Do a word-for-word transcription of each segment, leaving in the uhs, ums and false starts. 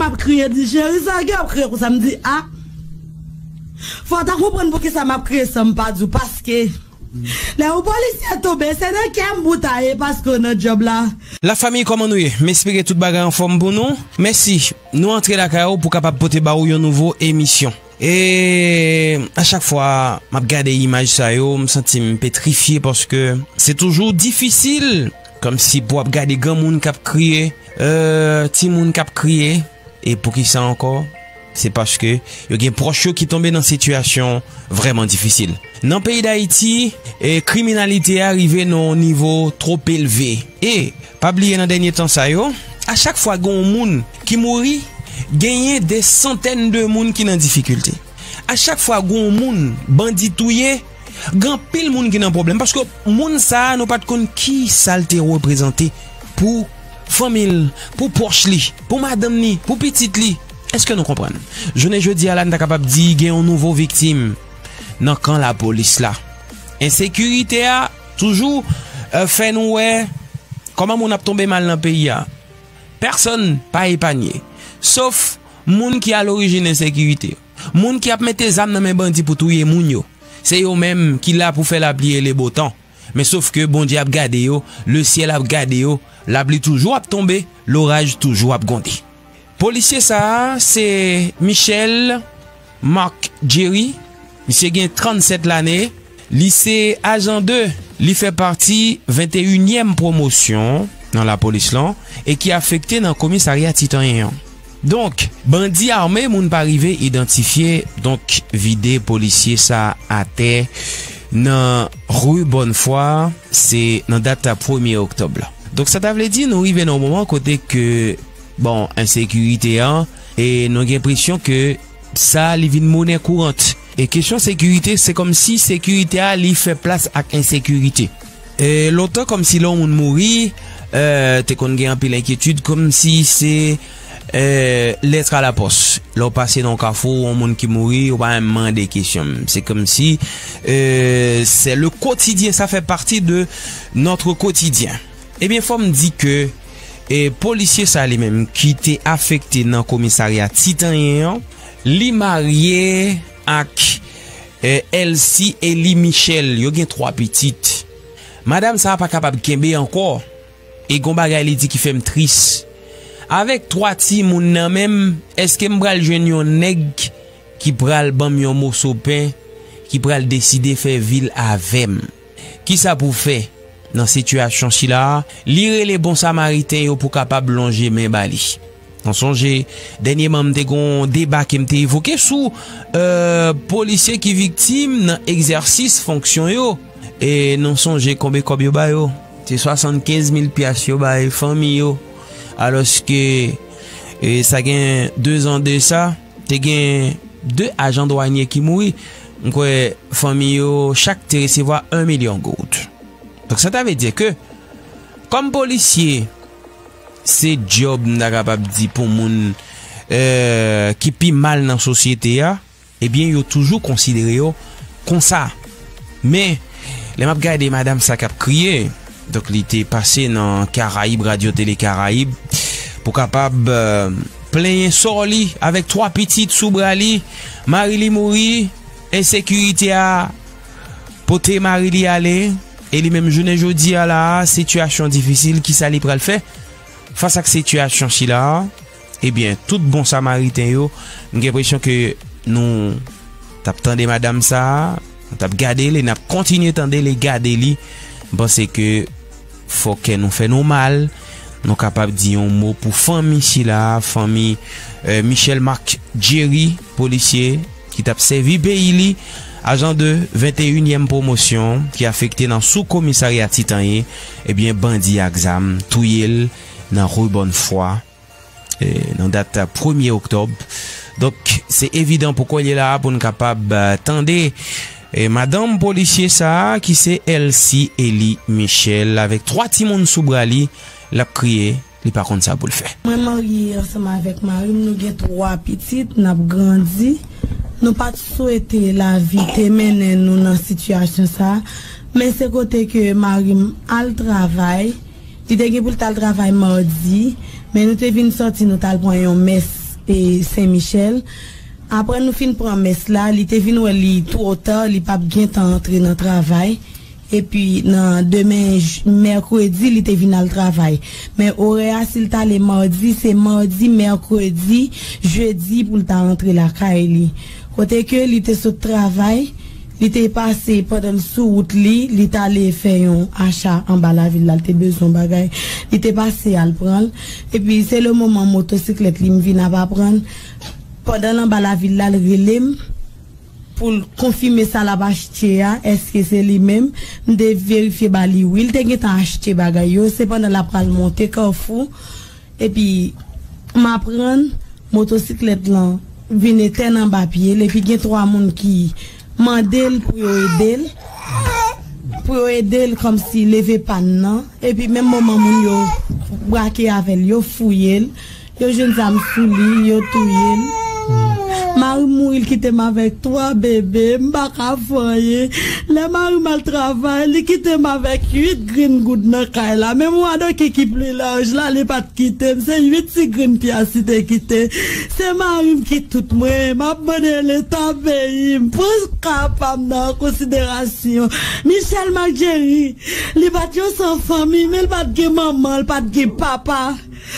Ap kriye, di, "Cheri, sa gen ap kriye konsa?" M di, "A, fò w ta konprann poukisa m ap kriye san m pa di w, paske lè yon polisye tonbe, se nan kè m pou ta ye, paske w nan djòb la." Lafanmi, kòman nou ye? M espere tout bagay anfòm pou nou. Mèsi. Nou antre lakay ou pou kapab pote ba ou yon nouvo emisyon. E a chak fwa m ap gade imaj sa yo, m santi m petrifye paske se toujou difisil, kòmsi pou w ap gade granmoun k ap kriye, euh, timoun k ap kriye. E poukisa ankò? Se paske yo gen pwòch yo ki tonbe nan sitiyasyon vrèman difisil. Nan peyi Dayiti, e, kriminalite a rive nan yon nivo twòp elve. E, pa bliye nan dènye tan sa yo, a chak fwa gen yon moun ki mouri, genyen de santèn de moun ki nan difikilte. A chak fwa gen yon moun bandi touye, gen anpil moun ki nan pwoblèm. Paske moun sa a, nou pa t konn ki sa l te reprezante pou fanmi l, pou pwòch li, pou madanm li, pou pitit li. Èske nou konprann? Jounen jodi a la, n ta kapab di gen yon nouvo viktim nan kan lapolis la. Ensekirite a toujou, euh, fè nou wè kòman moun ap tonbe mal nan peyi a. Pèsonn pa epanye, sof moun ki alorijin ensekirite yo. Moun ki ap mete zam nan men bandi pou touye moun yo. Se yo menm ki la pou fè lapli e le bo tan. Men sof ke Bondye ap gade yo, lesyèl ap gade yo, lapli toujou ap tonbe, loraj toujou ap gwonde. Polisye sa a, se Michel Marc Jerry. Misye gen trannsèt lane. Li se ajan de. Li fè pati venteyinyèm pwomosyon nan lapolis lan e ki afekte nan komisarya Titanyen an. Donk, bandi ame moun pa rive idantifye, donk, vide polisye sa atè nan ri Bòn Fwa, se nan dat premye oktòb la. Donk, sa ta vle di nou rive nan yon moman kote ke, bon, ensekirite an, e nou gen enpresyon ke sa, li vin monnen kourant. E kesyon sekirite, se kòmsi sekirite a, li fè plas ak ensekirite. E lontan, kòmsi lè yon moun mouri, e, te konn gen anpil enkyetid, kòmsi se, e, lèt a la pòs. Lè w pase nan yon kafou, yon moun ki mouri, ou pa menm mande kesyon. Se kòmsi, e, c'est le quotidien, ça fait partie de notre quotidien. Ebyen, fò m di ke, e, polisye sa li menm ki te afekte nan komisarya Titanyen an, li marye ak, e, Elsie Elie Michel. Yo gen twa pitit. Madanm sa a pa kapab kenbe ankò. E gon bagay li di ki fè m tris. Avèk twa timoun nan men m, èske m pral jwenn yon nèg ki pral ban m yon moso pen, ki pral deside fè vi l avè m? Kisa pou fè nan sitiyasyon sila a? Li rele bon samariten yo pou kapab lonje men ba li. Nou sonje, dènyèman, m te gon deba ke m te evoke sou, euh, polisye ki viktim nan egzèsis fonksyon yo. E nou sonje konbe kòb yo ba yo? Se swasannkenz mil pyas yo bay fanmi yo. Alòske, e, sa gen de zan de sa, te gen de ajan dwanye ki mouri. M kwè fanmi yo chak te resevwa yon milyon goud. Donk, sa ta vle di ke, kòm polisye, se djòb, m ta kapab di, pou moun, euh, ki pi mal nan sosyete a, ebyen, yo toujou konsidere yo konsa. Men, lè m ap gade madanm sa k ap kriye, donk, li te pase nan Karayib, Radyo Tele Karayib, pou kapab, euh, plenyen sò li avèk twa pitit sou bra li, mari li mouri, ensekirite a pote mari li ale, e li menm jounen jodi a la a, sitiyasyon difisil, kisa li pral fè fas ak sitiyasyon sila a? Ebyen, tout bon samariten yo, m gen enpresyon ke nou t ap tande madanm sa a, nou t ap gade li, n ap kontinye tande li, gade li. M panse ke fò kè nou fè nou mal, nou kapab di yon mo pou fanmi sila a, fanmi, euh, Michel Marc Jerry, polisye ki t ap sèvi peyi li, ajan de venteyinyèm pwomosyon, ki afekte nan sou komisarya Titanyen, ebyen, bandi ak zam touye l nan ri Bòn Fwa, e, nan dat premye oktòb. Donk, se evidan pou kounye la a pou n kapab, eh, tande, e, madanm polisye sa a, ki se Elsie Elie Michel, avèk twa timoun sou bra li, l ap kriye, li pa konn sa pou l fè. Mwen marye ansanm avèk mari m, nou gen twa pitit, n ap grandi. Nou pa t swete lavi te mennen nou nan sitiyasyon sa a, men se kote ke mari m al travay, li te gen pou l t al travay madi, men nou te vin sòti, nou t al pran yon mès e Sen Michèl. Apre nou fin pran mès la, li te vin wè li twò ta, li p ap gentan antre nan travay. Epi nan demen j- mèkredi, li te vin al travay. Men orè a, si l t ale madi, se madi, mèkredi, jedi pou l ta rantre lakay li. Kote ke li te sot travay, li te pase pandan l sou wout li, li t ale fè yon acha anba lavil la, li te bezwen bagay. Li te pase al pran l. Epi se le moman motosiklèt li m vin ap aprann. Pandan l anba lavil la, l rele m pou l konfime sa l ap achte a, èske se li menm. M te verifye ba li, wi, l te gentan achte bagay yo. Se pandan l ap pral monte Kafou, epi m aprann motosiklèt lan vin etèn anba pye l, epi gen twa moun ki mande l pou yo ede l, pou yo ede l kòmsi leve pàn nan. Epi menm moman moun yo brake avè l, yo fouye l, yo jwenn zam sou li, yo touye l. Mari m mouri, l kite m avèk twa bebe, m pa ka fè anyen. Lè mari m al travay, li kite m avèk uit grenn goud nan kay la. Men mwa doke ki pli laj la, li pa t kite m. Se uit ti grenn pyas li te kite. Se mari m ki tout mwen. M ap mande Leta peyi m, pran ka pa m nan an konsiderasyon. Michel Marc Jerry, li pa t yon san fanmi, men l pa t gen manman, l pa t gen papa.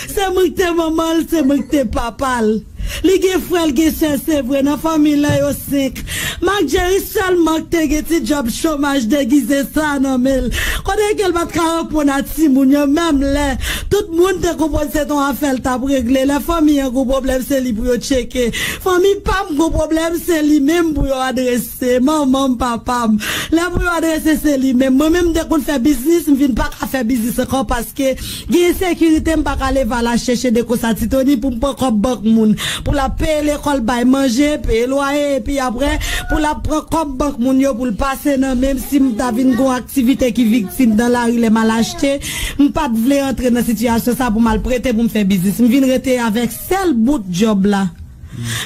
Se mwen ki te manman l, se mwen ki te papa l. Li gen frè, l gen sè, se vre, nan fanmi l lan yo senk. Marc Jerry sèlman ki te gen ti djòb chomaj degize sa nan men l. Kote ke l pa t ka reponn a timoun yo, menm lè tout moun te konprann se t on afè l t ap regle. Lè fanmi an gon pwoblèm, se li pou yo tcheke. Fanmi pa m gon pwoblèm, se li menm pou yo adrese. Se manman m, papa m. Lè pou yo adrese, se li menm. Mwen menm, m te konn fè biznis, m vin pa ka fè biznis ankò paske gen ensekirite, m pa ka leve al al chèche de konsa ti Tony pou m pran kòb bank moun. Pou l ap peye lekòl, bay manje, peye lwaye, epi apre, pou l ap pran kòb bank moun yo, pou l pase nan men m, si m ta vin gon aktivite ki viktim nan lari lè m al achte, m pa t vle antre nan sitiyasyon sa pou m al prete pou m fè biznis. M vin rete avèk sèl bout djòb la.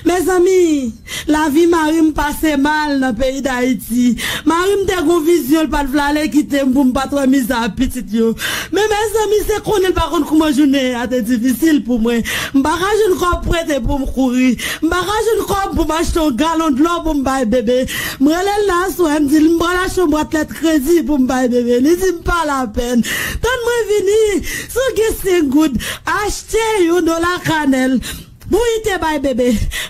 Mezanmi, lavi mari m pase mal nan peyi Dayiti. Mari m te gon vizyon, l pa t vle ale kite m pou m pa t wè mizè a pitit yo. Men mezanmi, se konnen l pa konn kouman jounen an te difisil pou mwen. M pa ka jwenn kòb prete pou m kouri. M pa ka jwenn kòb pou m achte yon galon dlo pou m bay bebe. M rele l nan aswè, m di l m pral achte yon bwat lèt kredi pou m bay bebe. Li di m pa lapèn. Tann mwen vini, si w gen senk goud, achte yon dola kanèl. Pou ite bay bebe.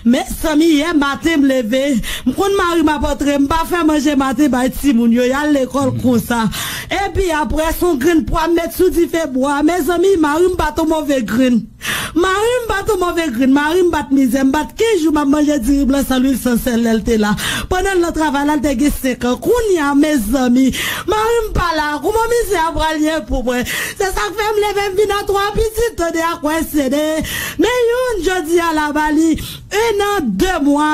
Mezanmi, yè maten m leve, m konn mari m ap antre, m pa fè manje maten bay timoun yo, y al lekòl konsa. Epi apre, se yon grenn pwa m met sou dife bwa. Mezanmi, mari m bat yon move grenn. Mari m bat yon move grenn, mari m bat mizè, m bat kenz jou m ap manje diri blan san lwil san sèl lè l te la. Pandan l nan travay la, l te gen senk an. Kounye a, mezanmi, mari m pa la, kouman mizè a pral ye pou mwen? Se sa k fè m leve m vin a twa pitit, tande a kwè sede. Men youn jodi a la ba li en an de mwa.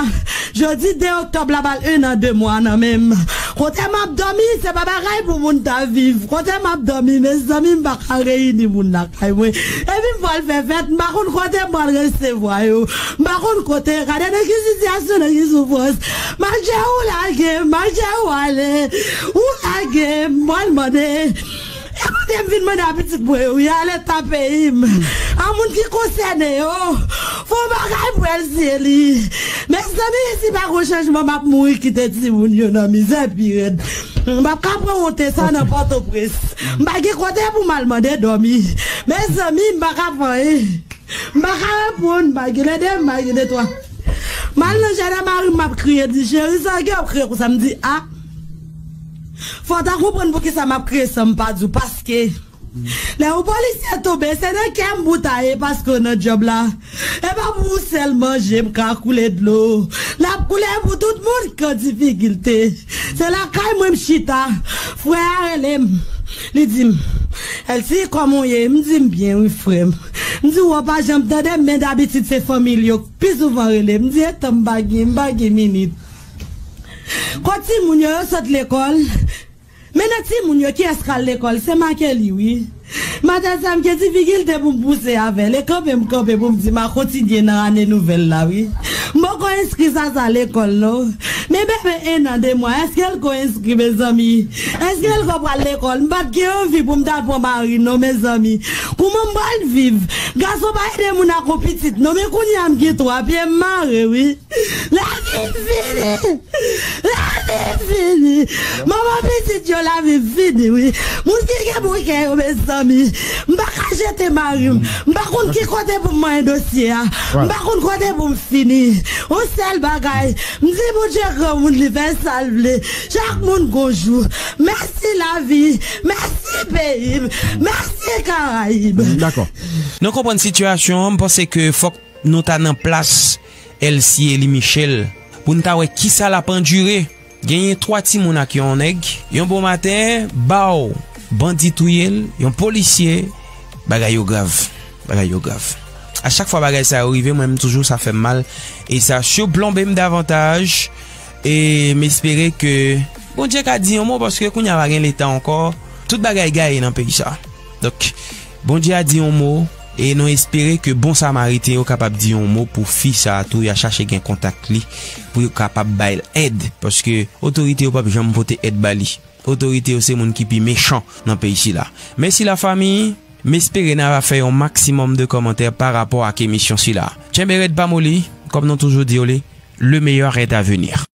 Jodi de oktòb la ba l en an de mwa nan men m. Kote m ap dòmi, se pa bagay pou moun ta viv. Kote m ap dòmi, mezanmi, m pa ka reyini moun lakay mwen. Epi m pral fè fèt, m pa konn kote m pral resevwa yo. M pa konn kote, gade nan ki sitiyasyon, nan ki soufrans. Marc Jerry, ou lage m, Marc Jerry, ou ale. Ou lage m, m pral mande. E kote m vin mande a pitit mwen yo, y a leta peyi m, a moun ki konsène yo, fè yon bagay pou Elsie li. Mezanmi, si pa gon chanjman, m ap mouri kite timoun yo nan mizè pi rèd. M p ap ka pran wonte sa nan Pòtoprens. M pa gen kote pou m al mande dòmi. Mezanmi, m pa ka fè anyen. M pa ka reponn, m pa gen lede, m pa gen netwa. M al nan jaden mari m, m ap kriye, di, "Cheri, sa gen w ap kriye konsa?" M di, "A, fò w ta konprann poukisa m ap kriye san m pa di w, paske lè yon polisye tonbe, se nan kè m pou ta ye, paske w nan djòb la. E pa pou ou sèl manje m ka koule dlo. L ap koule pou tout moun k an difikilte." Se lakay mwen m chita. Frè a rele m. Li di m, "Elsie, kòman w ye?" M di, "M byen, wi, frè m." M di, "W pa janm tande m, men dabitid se fanmi l yo k pi souvan rele m." M di, "Etan m pa gen, m pa gen minit." Kot timoun yo, yo sot lekòl. Men nan timoun yo, kiyès k al lekòl? Se Makeli, wi. Maten sa, m gen difikilte pou m pouse avè l. E kanpe m kanpe pou m di, "M a kontinye nan ane nouvèl la, wi." M poko enskri Zaza lekòl non. Men bebe ennan de mwa, èske l ko enskri mezanmi? Èske l ko pral lekòl? M pa t gen anvi pou m ta pran mari non mezanmi. Kouman m pral viv? Gason pa ede moun ak yon pitit non, men kounye a m gen twa pye m mare wi. Lavi m fini. Lavi m fini. Manman pitit yo lavi m fini wi. Moun ki gen bouke yo mezanmi. M pa ka jete mari m. M pa konn ki kote pou m manyen dosye a. M pa konn kote pou m fini. Yon sèl bagay, m di Bondye granmoun li fè sa l vle. Chak moun gon jou. Mèsi lavi, mèsi peyi m, mèsi Karayib. Dakò. Nou konprann sitiyasyon an, m panse ke fòk nou ta nan plas Elsie Elie Michel pou n ta wè kisa l ap andire. Genyen twa timoun ak yon nèg, yon bon maten, baw, bandi touye l, yon polisye, bagay yo grav, bagay yo grav. A chak fwa bagay sa yo rive, mwen menm toujou sa fè m mal, e sa siplonbe m davantaj, e m espere ke Bondye ka di yon mo, paske kounye a pa gen leta ankò, tout bagay gaye nan peyi sa. Donk, Bondye a di yon mo, e nou espere ke bon samariten yo kapab di yon mo pou fi sa a tou, y a chache gen kontak li, pou yo kapab bay l èd, paske otorite yo p ap janm pote èd ba li. Otorite yo se moun ki pi mechan nan peyi sila. Mèsi lafanmi, m espere n a fè yon maksimòm de kòmantè pa rapò ak emisyon sila. Tchenbe rèd pa moli, kòm nou toujou di yo li, le meilleur est à venir.